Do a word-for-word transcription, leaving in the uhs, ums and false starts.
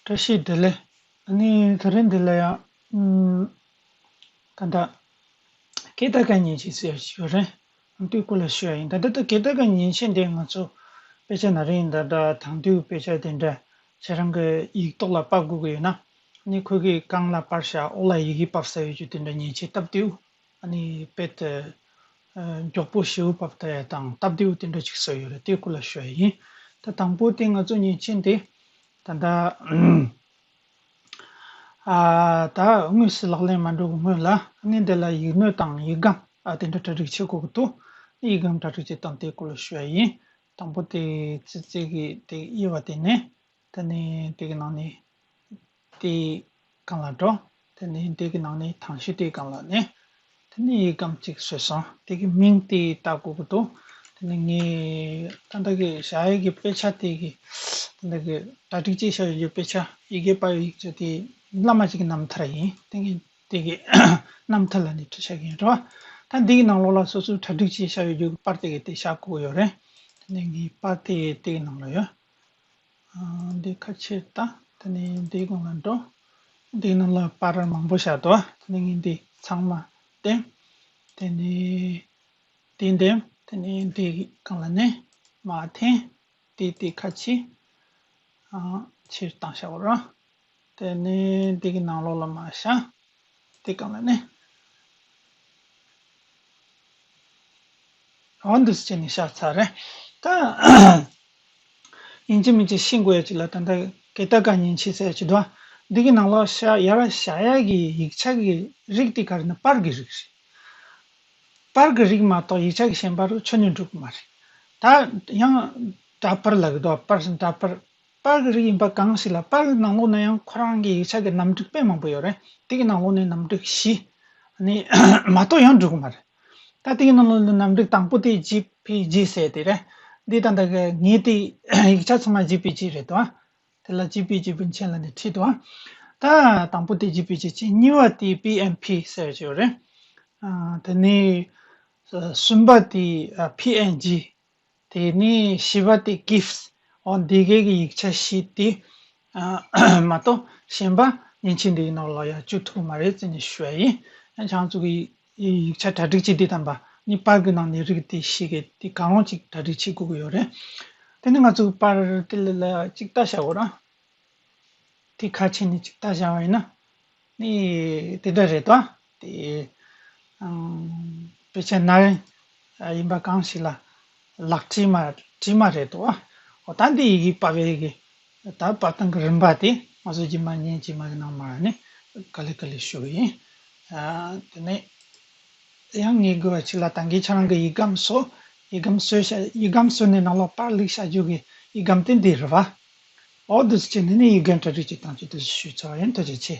བཀྲ་ཤིས་བདེ་ལེགས། ཨ་ནི་དེ་རིང་འདི་ལ་ཡང་ཨུམ། ད་ལྟ་སྐད་བརྡ་དཀར་མཉེན་ཆས་ཟེར་ཞིག་ཡོད་རེད། ཨ་དེའི་སྐོར་ལ་ཞུ་ཡ་ཡིན། ད་ལྟ་ད་སྐད་བརྡ་དཀར་མཉེན་ཆས་འདི་ང་ཚོ་དཔེ་ཆ་ན་རིང་ད་ལྟ་དང་དུས་དཔེ་ཆ་དེ་འདྲ་ཁྱེད་རང་གི་ཡིག་ཐོག་ལ་ཕབ་དགོས་ཀྱི་ཡོད་ན། ཨ་ནི་ཁོ་གི་སྒང་ལ་པར་བཞག་འོག་ལ་ཡི་གེ་ཕབ་ས་ཡོད་རྒྱུ་དེ་འདྲ་མཉེན་ཆས་སྟབས་བདེའུ། ཨ་ནི་དཔེ་དེ་ཨ་མགྱོགས་པོ་ཞེའུ་བབས་ད་ཡ་དང་སྟབས་བདེའུ་དེ་འདྲ་ཅིག་བཟོས་ཡོད་རེད། དེའི་སྐོར་ལ་ཞུ་ཡ་ཡིན། ད་དང་པོ་དེ་ང་ཚོ་མཉེན་ཆས་དེ་ད་ལྟ་ཨ་ད་དངོས་སུ་ལག་ལེན་མ་འགྲོ་གི་སྔོན་ལ་ཨ་ནི་འདི་ལ་ཡིག་སྣོད་དང་ཡིག་སྒམ་ཨ་དེ་འདྲ་གྲ་སྒྲིག་བྱེད་དགོས་ཀྱི་འདུག་ཡིག་སྒམ་གྲ་སྒྲིག་བྱེད་སྟངས་དེའི་སྐོར་ལ་ཞུ་ཡ་ཡིན། དང་པོ་དེ་ཙི་ཙི་གི་དེ་དབྱེ་བ་དེ་ནས། དེ་ནས་དེ་གི་ནང་ནས་དེའི་སྒང་ལ་འགྲོ། དེ་ནས་དེ་གི་ནང་ནས་དང་ཤོས་དེའི་སྒང་ལ་ནས། དེ་ནས་ཡིག་སྒམ་གཅིག་བཟོས་སོང་། དེ་གི་མིང་དེ་བཏགས་དགོས་ཀྱི་འདུག་དེ་ནས་ངས་ད་ལྟ་གི་བཞག་ཡས་ཀྱི་དཔེ་ཆ་དེ་གི་ད་ལྟ་གི་གྲ་སྒྲིག་བྱས་བཞག་ཡོད་རྒྱུ་དཔེ་ཆ་ཡི་གེ་པར་ཡིག་ཆ་དེ་བླ་མ་གཅིག་གི་རྣམ་ཐར་ཡིན། དེ་ངས་དེ་གི་རྣམ་ཐར་ལ་ནས་བྲིས་བཞག་གི་ཡིན་རོ། ད་འདི་གི་ནང་ལོགས་ལ་སོ་སོས་གྲ་སྒྲིག་བྱས་བཞག་ཡོད་རྒྱུ་གི་པར་དེ་གི་དེ་བཞག་དགོས་ཀྱི་ཡོད་རེད། དེ་ནས་ངའི་པར་དེ་དེ་གི་ནང་ལ་ཡོད། ཨ་འདི་ཁ་ཕྱིར་ལྟ། དེ་ནས་འདིའི་སྒང་ལ་འགྲོ། འདིའི་ནང་ལ་པར་མང་པོ་བཞག་འདུག་དེ་ནས་ངས་འདི་ཚང་མ་འདེམས། དེ་ནས་འདི་འདེམས། དེ་ནས་འདིའི་སྒང་ལ་ནས་མར་འཐེན། འདི་འདི་ཁ་ཕྱིར་ཨ་ཕྱིར་བཏང་བཞག་རོགས། དེ་ནས་འདི་གི་ནང་ལོགས་ལ་མར་བཞག་དེ་སྒང་ལ་ནས། འོ་འདུག་སེ་བྱས་ནས་བཞག་ཚར་རེད། ད་ཡིན་གཅིག་མིན་གཅིག་ཤེས་དགོས་ཡ་གཅིག་ལ་ད་ལྟ་སྐད་བརྡ་དཀར་མཉེན་ཆས་ཟེར་ཡ་གཅིག་འདུག་འདི་གི་ནང་ལོགས་བཞག་ཡར་བཞག་ཡ་གི་ཡིག་ཆ་གི་རིགས་དེ་ག་རེ་ན་པར་གི་རིགས་རེད། པར་གི་རིགས་མ་གཏོགས་ཡིག་ཆ་གི་གཞན་པ་རུ་ཁྱོན་ནས་འགྲོ་གི་མ་རེད། ད་ཡང་འདྲ་པར་ལབ་ཀྱི་འདུག་པར་འདྲ་པར། པར་གི་རིགས་ཡིན་པ་གང་ཞིག་ལ་པར་གི་ནང་ལོགས་ན་ཡང་ཁོ་རང་གི་ཡིག་ཆ་གི་རྣམ་སྒྲིག་དཔེ་མང་པོ་ཡོད་རེད། དེ་གི་ནང་ལོགས་ནས་རྣམ་སྒྲིག་བཞི་ནི་མ་གཏོགས་ཡང་འགྲོ་གི་མ་རེད། ད་དེ་གི་ནང་ལོགས་ནས་རྣམ་སྒྲིག་དང་པོ་དེ་ཇེ་པི་ཇི་ཟེར་དེ་རེད། འདི་ད་ལྟ་གི་ངའི་དེ་ཡིག་ཆ་ཚང་མ་ཇེ་པི་ཇི་རེད་དོ། དེ་ལ་ཇེ་པི་ཇི་བུན་ཆེན་ལ་ནི་ཁྲིད་དོ། ད་དང་པོ་དེ་ཇེ་པི་ཇི་བྱས། གཉིས་པ་དེ་པི་ཨེན་ཕི་ཟེར་གྱི་ཡོད་རེད། ཨ་དེ་ནས་གསུམ་པ་དེ་ཨ་པི་ཨེན་ཇི། དེ་ནས་བཞི་པ་དེ་གིབ། འོ་འདི་གའི་གི་ཡིག་ཆ་བཞི་དེ་ཨ་མ་གཏོགས་གཞན་པ་མཉེན་ཆས་འདིའི་ནང་ལ་ཡང་བཅུག་ཐུབ་མ་རེད་ཟེར་ནས་ཞུ་ཡ་ཡིན། ཡང་ཁྱེད་ཚོ་གི་ཡིག་ཆ་གྲ་སྒྲིག་བྱེད་དུས་ཙམ་པ་ནི་པར་གི་ནང་ནས་རིགས་དེ་བཞི་གི་དེ་གང་རུང་གཅིག་གྲ་སྒྲིག་བྱེད་དགོས་ཀྱི་ཡོད་རེད། དེ་ནི་ང་ཚོ་གི་པར་དེ་ལ་ལ་གཅིག་ལྟ་བྱ་དགོས་ར། དེ་ཁ་ཕྱེ་ནས་གཅིག་ལྟ་བྱ་བ་ཡིན་ན། ནི་དེ་འདྲ་རེད་དོ། དེ་ཨང་དཔེ་ཆ་ན་རེ་ཡིན་པ་གང་ཞིག་ལ་ལག་བྲིས་མ་བྲིས་མ་རེད་དོ། འོ་ད་འདི་ཡི་གེ་ཕབ་པའི་གི་ད་ཕབ་སྟངས་ཀྱི་རིམ་པ་དེ་ང་ཚོ་རྗེས་མ་ཉིན་རྗེས་མ་གི་ནང་མར་ནི་ག་ལེ་ག་ལེ་ཞུ་གི་ཡིན། ཨ་དེ་ནས་ཡང་ངས་དགོས་པ་ཅིག་ལ་ད་གིན་ཁྱེད་རང་གི་ཡིག་སྒམ་བཟོ། ཡིག་སྒམ་བཟོས་ཤ་ཡིག་སྒམ་བཟོས་ནས་ནང་ལོགས་པར་བླུགས་བྱ་རྒྱུ་གི་ཡིག་སྒམ་དེ་འདི་རེད་བ། འོ་འདུག་སེ་བྱས་ནས་ནི་ཡིག་སྒམ་གྲ་སྒྲིག་བྱེད་སྟངས་ཅིག་འདུག་སེ་ཞུས་ཚར་བ་ཡིན། ཐུགས་རྗེ་ཆེ།